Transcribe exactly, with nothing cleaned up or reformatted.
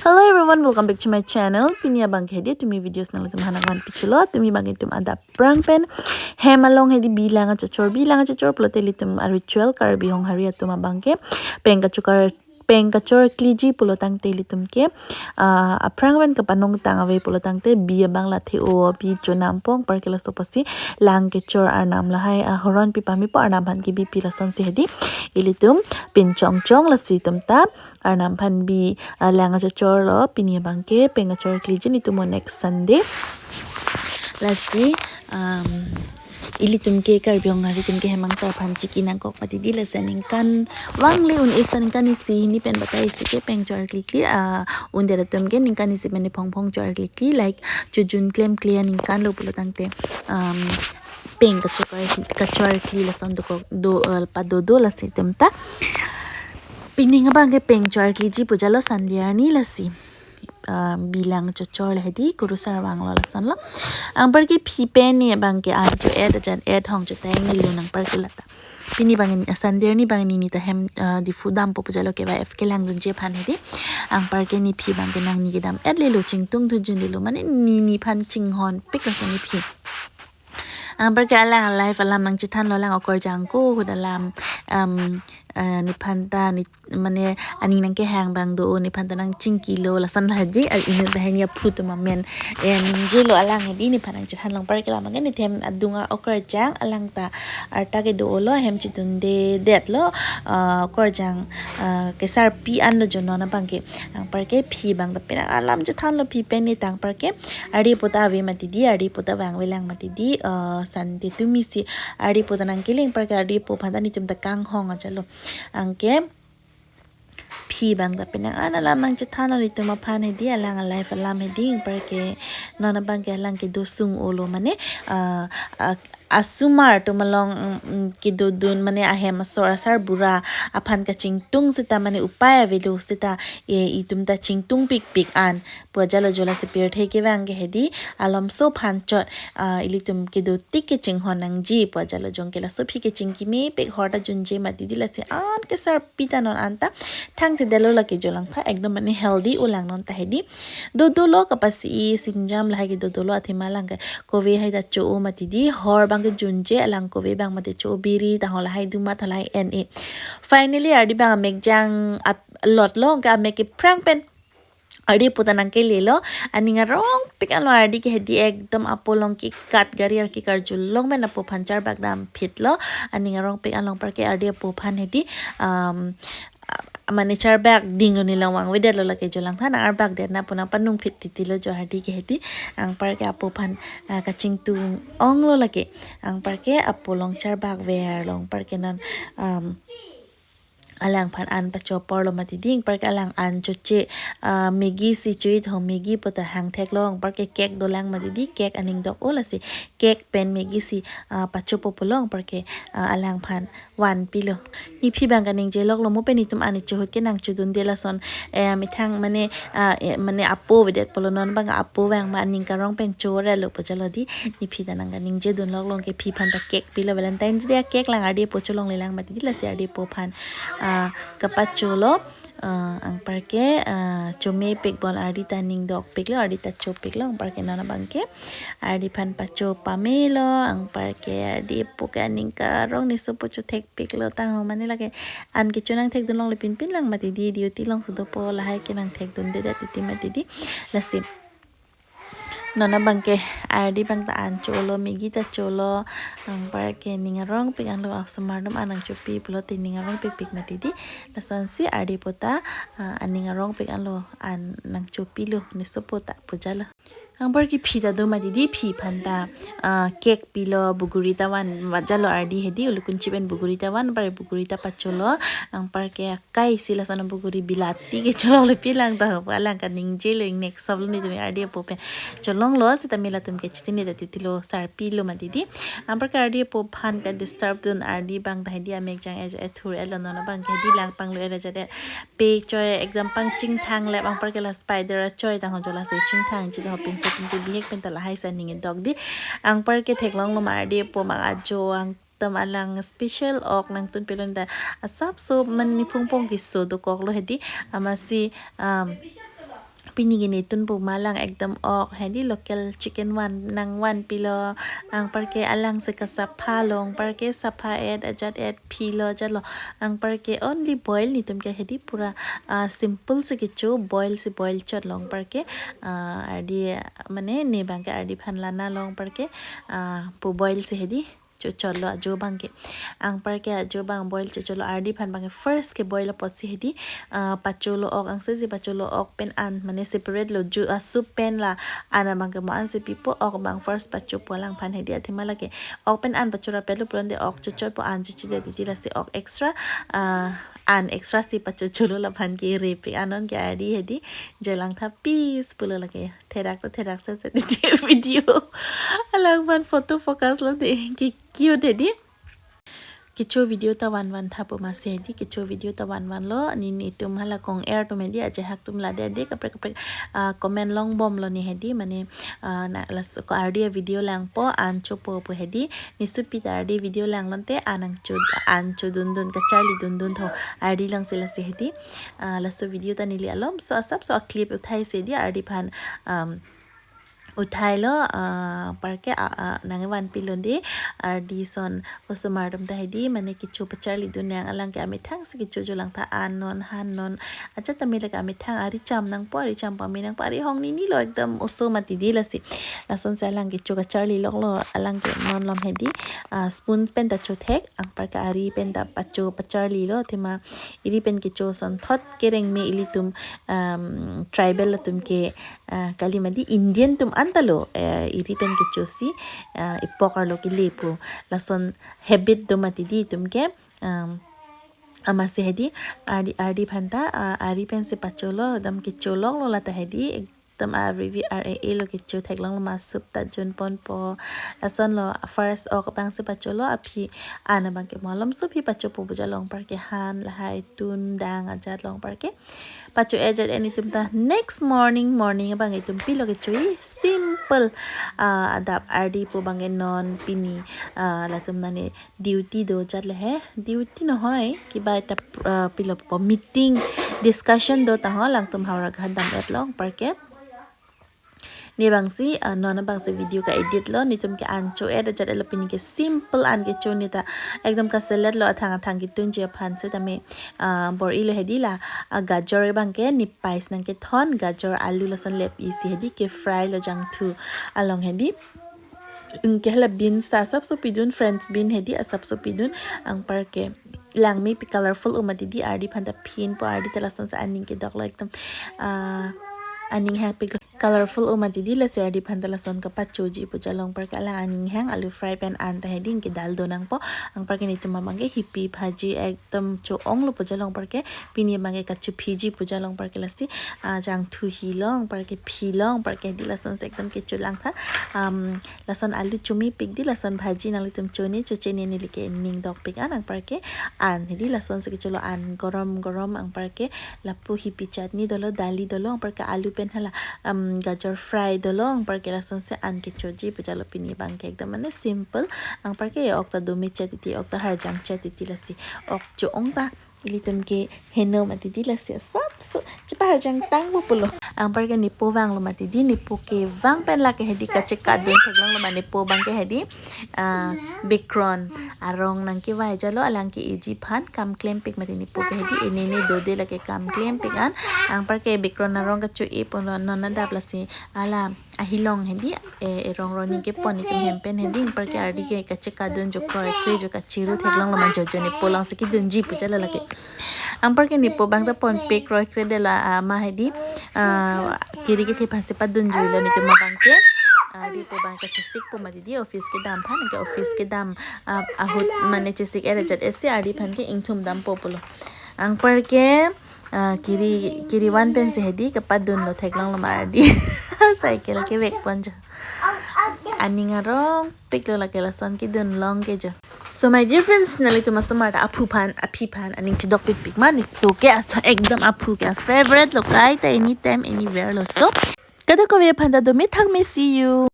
Hello everyone, welcome back to my channel. Pini abang ke hedi tumi videos nangtum hanak van pichulo, tumi bang itum adap prang pen hem along hedi bilang achachor, bilang achachor pulote ilitum a ritual Karbi Honghari atum abang ke peng kachokar peng kachor kliji pulo tangte ilitum ke, ah, aphrang pen kapanong tang ave pulo tangte bi abang la the-o, bi chonam pong, anparke laso apotsi lang kechor arnam lahai, ah, horon pi pame po, arnam aphan ke bi pi, lasonsi hedi ilitum pin chongchong, lasi itum ta arnam aphan bi, ah, lang achachor lo, pini abang ke peng kachor kliji, itum mo next Sunday. Lasi, um, ilitum ke Karbi Honghari atum ke hem angtar aphan chiki nangkok mati di, lasi aningkan vangle un-e seta ningkan isi hini pen batai isi ke peng chor klikli, ah, un-edet atum ke ningkan isi pen phongphong chor klikli, like chojun klemkle aningkan lo pulo tangte, um, peng kachor, kachor kli lason dokok do, uh, pado do, lasi itum ta pining abang ke peng chor kliji pu jalo Sunday arni, lasi, uh, bilang chachor le hedi kurusar vanglo, lasonlo. Anparke phi pen ni abang ke an cho-et ajan et hong choteng ni lo, anparke lata pini abang ni, Sunday arni abang ni neta hem, uh, Diphu dampo pu jalo, kevai F K langdunji aphan hedi. Anparke ne phi abang ke nangni kedam-et lelo, chingtung thujun lelo, mane ne nephan chinghon pik laso ne phi. Anparke alang a-life alam nangchethanlo, alang okorjang ko ahut alam, um, eh, nephan ta ne, mane aning nangkehang abang do, nephan ta nangchingkilo, lason lahai ji, ah, inut banghini aphu atum amen, eh, ningjelo, alang hedi nephan nangchethanlo. Anparke alam abang ke ne hem adung a-okorjang, alang ta arta kedo-o lo, hem chedundedet lo, ah, okorjang, ah, kesarpi anlo jo non abang ke. Anparke phi abang ta penang alam chethanlo, phi pen ni ta, anparke ardi apo ta ave mati di, ardi apo ta vangvelang mati di, eh, Sunday tumi si ardi apo ta nangkeling, anparke ardi apo aphan ta netum ta kanghong ajalo. Anke phi abang ta penang an alam nangchethanlo netum aphan hedi, alang a-life alam hedi, anparke non abang ke alang kedo sung-o lo, mane, eh, eh, asomar atum along, mm, mm, kedodun, mane ahem asor asarbura aphan kachingtung seta, mane upai avelo seta, eh, itum ta chingtung pikpik an pu ajalo jo, lasi pirthe kevang ke hedi alomso aphan chot, ah, ilitum kedo tik ke chinghon nangji pu ajalo, jong ke laso aphi ke chingkimepik, hor ta junje mati di, lasi an kesarpi ta non anta thangthedetlo lake jo langpha, ekdom mane healthy-o lang non ta hedi. Dodo lo kapasi singjam lahai kedodo lo, athema alang ke kove hai ta cho-o mati di, hor abang ke junje, alang kove abang mati cho-o, biri ta ho lahai duma ta lahai en-e. Finally ardi abang amek jang ap-, lot lo, anke amek kephrang pen ardi apo ta nangkele lo, aning arongpik anlo, ardi ke hedi ekdom apo along kekat, gari arki karjulong pen apo aphan charbak damphit lo, aning arongpik anlo, anparke ardi apo aphan hedi, um, mane charbak dinglo, ne along vangvedet lo lake jo langpha, nang arbak det na pu nangpanung phit titi lo jo ardi ke hedi, anparke apo aphan, ah, kachingtung ong lo lake, anparke apo along charbak ver lo, anparke non, um, alang aphan an pacho apor lo mati di, anparke alang an choche, ah, Maggi si cho-et ho, Maggi apo ta hangthek lo, anparke cake dolang mati di, cake aning dok-o, lasi cake pen Maggi si, ah, pachopo pulo, anparke, ah, alang aphan vanpilo. Ne phi abang ke ningje loklo, mo pen netum an cho ahut ke nangchodunde, lason, eh, methang mane, ah, eh, mane apo vedet pulo, non abang apo vang ma, aning karong pen chorelo pu jalo di, ne phi ta nang kaningje dun loklo, anke phi aphan ta cake pilo, Valentine's Day a-cake lang, ardi apo cholonglelang mati di, lasi ardi apo aphan, ah, kapacho lo, ah, anparke, ah, chomepik bon, ardi ta ning dokpik lo, ardi ta chopik lo, anparke non abang ke ardi aphan pacho pamelo, anparke ardi apo ke aning karong ne sopo chothekpik lo, tang ho mane lake an kecho nangthek dun longle pinpin lang mati di, duty alongsi dopo, lahai ke nangthek dundedet titi mati di, lasi non abang ke ardi abang ta an cho lo, Maggi ta cho lo, anparke ning arongpik anlo, asomar atum an nangchopi pulote ning arongpikpik mati di, lasonsi ardi apo ta, ah, aning arongpik anlo, an nangchopilo, ne sopo ta pu jalo. Anparke phi ta do mati di, phi aphan ta, ah, cake pilo, buguri ta van, mat jalo ardi hedi, ulukunchi pen buguri ta van, anparke buguri ta pacho lo, anparke akai si lason buguri bilati ke cholongle pi lang ta ho, alang kaningje lo, ingnek sop lo, netum ardi apo pen cholonglo, seta me latum ke chitine ta titi lo, sarpilo mati di. Anparke ardi apo aphan ka-disturb dun, ardi abang ta hedi amek jang ej ethur elo, non abang ke hedi lang panglo, era jade pe choi ekdom pangchingthang lep, anparke la spider achoi ta ho jo, lasi chingthangji ta ho, pinso pinke bihek pen ta lahai si aning dok di, anparke theklonglo ma ardi apo ma ajo ang tam alang special ok nangtun pilo ta asapso mane phungpong keso dokok lo hedi, amatsi, um, Pini ke netum pu malang ekdom ok hedi local chicken van nangvanpilo, anparke alang si kasapha lo, anparke sapha et ajat et philo ajatlo, anparke only boil netum ke hedi pura ah, simple si kecho, boil si boil chotlo, anparke ah, ardi mane ne abangke ardi aphan lana lo, anparke ah, pu boil si hedi chochotlo ajo abangke. Anparke ajo abang boil chochotlo, ardi aphan abangke first ke boil apotsi hedi ah, pacholo ok, angse si pacholo ok pen an mane separate lo, ju ah, soup pen la an abangke mo an si pipo, ok abang first pachopo alangphan hedi, athema lake ok pen an pachorapetlo pulote ok chochotpo, an chochotdet titi, lasi ok extra ah, an extra si pachocholo, laphan ke repik, anon ke ardi hedi jolangtha peace pulo lake. Therak ta therak se se titi video. Alangphan photo focus lo de, ke cute hedi. Kecho video ta vanvantha pu masi hedi, kecho video ta vanvanlo, ne netum hala kong-er atum hedi, ajahak atum lade ade kaprek kaprek ah, comment longbomlo ne hedi, mane ah, na laso ko ardi video langpo, an chopo pu hedi, ne supi ta ardi video langlote an nangcho, an chodundun, kacharli dundun tho, ardi along si lasi hedi. Ah, laso video ta neli alomso asapso a clip uthai si hedi, ardi aphan um, uthailo, ah, anparke ah, ah, nangvanpilo de, ardi ason osomar atum ta hedi, mane kecho pacharli dun nang, alangke amethang si kecho jolangtha, an non han non, ajat tame lake amethang, ari cham nangpo, ari cham pame nangpo, ari hong nini lo ekdom oso mati di lasi. Lason si alang kecho kacharli loklo, alangke non lom hedi ah, spoon pen ta chothek, anparke ari pen ta pacho pacharlilo, athema iri pen kecho asonthot kereng me, ilitum um, tribal atum ke ah, kali mati, Indian atum anta lo eh, iri pen kecho si ah, ipok arlo kelepo, lason habit do mati di itum ke. Um, amasi hedi ardi, ardi aphan ta ah, ari pen si pacholo, dam kecho loklo lata hedi, ekdom a rivi ar e lo kecho theklonglo, ma soup ta junponpo. Lasonlo first ok abang si pacholo, aphi an abangke mo alomso aphi pachopo pu jalo, anparke han lahai tun dang ajatlo, anparke pacho ajat et netum ta. Next morning, morning abang itum pilo kecho-i, simple ah, adap ardi pu abangke non pini ah, latum nane duty do ajat le he, duty nohoi, kiba ta ah, pilopo, meeting discussion do ta ho, alangtum Howraghat dam-etlo, anparke ne abang si ah, non abang si video ka edit lo, netum ke an cho-et ajat etlo, pini ke simple an kecho, ne ta ekdom kaselet lo, athang athang ketunji aphan, sitame ah, bor-ilo hedi la ah, gajor abangke ne pais nangkethon, gajor alu lason lep isi hedi, ke fry lo jangthu along hedi. Anke hala beans ta asapso pidun, French bean hedi, asapso pidun, anparke langmepik, colorful o mati di, ardi aphan ta phinpo, ardi ta lason si aning kedoklo ekdom ah, aning hangpik, colorful o mati di, lasi ardi aphan ta lason kapachoji pu jalo, anparke alang aning hang, alu fry pen an ta hedi, anke dal do nangpo, anparke netum abangke hipi bhaji ekdom cho-onglo pu jalo, anparke pini abangke kachophiji pu jalo, anparke lasi ah, jangthu hilo, anparke philo, anparke hedi, lason si ekdom kecho langtha. Um, lason alu chomepik di, lason bhaji nanglitum chone chochene, neli ke ning dokpik an, anparke an hedi, lason si kecholo, an gorom gorom, anparke lapu hipi chutney dolo, dali dolo, anparke alu pen hala um, gajor fry dolo, anparke lason si an kechoji pu jalo, pini abangke ekdom mane simple, anparke ok ta dome chet titi, ok ta harjang chet titi, lasi ok cho-ong ta ilitum ke heno mati di, lasi asapso chepaharjang tangpo pulo. Anparke nepo vanglo mati di, nepo kevang pen lake hedi kachekadun theklonglo, ma nepo abangke hedi ah, bekron arong nangkevai jalo, alang ke-eji aphan kam klempik mati, nepo ke hedi, enene dode lake kam klempik an, anparke bekron arong kacho-e ponlo, non adap lasi hala ahilong hedi eh, erong roni kepon itum hem pen hedi, anparke ardi ke kachekadun jo, kroikre jo, kachiru theklonglo, ma jojo nepo along si kedunji pu jalo lake. Anparke nepo abang ta ponpik, kroikre detlo, ah, ma hedi ah, kiri kethe aphan si padunjuilo netum abangke. Ah, nepo abang kachesikpo mati di, office kedam aphan, anke office kedam ah, ahut mane chesik-et ajat et si ardi aphan ke ingthum dampo pulo. Anparke ah, kiri, kiri van pen si hedi kapadunlo theklonglo, ma ardi cycle kevekpon jo. Aning arongpiklo lake, lason kedun long ke jo. So my dear friends, nanglitum osomar ta aphu aphan, aphi aphan aning chedokpikpik ma, neso ke asa ekdom aphu ke favorite lo, kaita anytime anywhere lo. So kadokave aphan ta dome thakme, see you.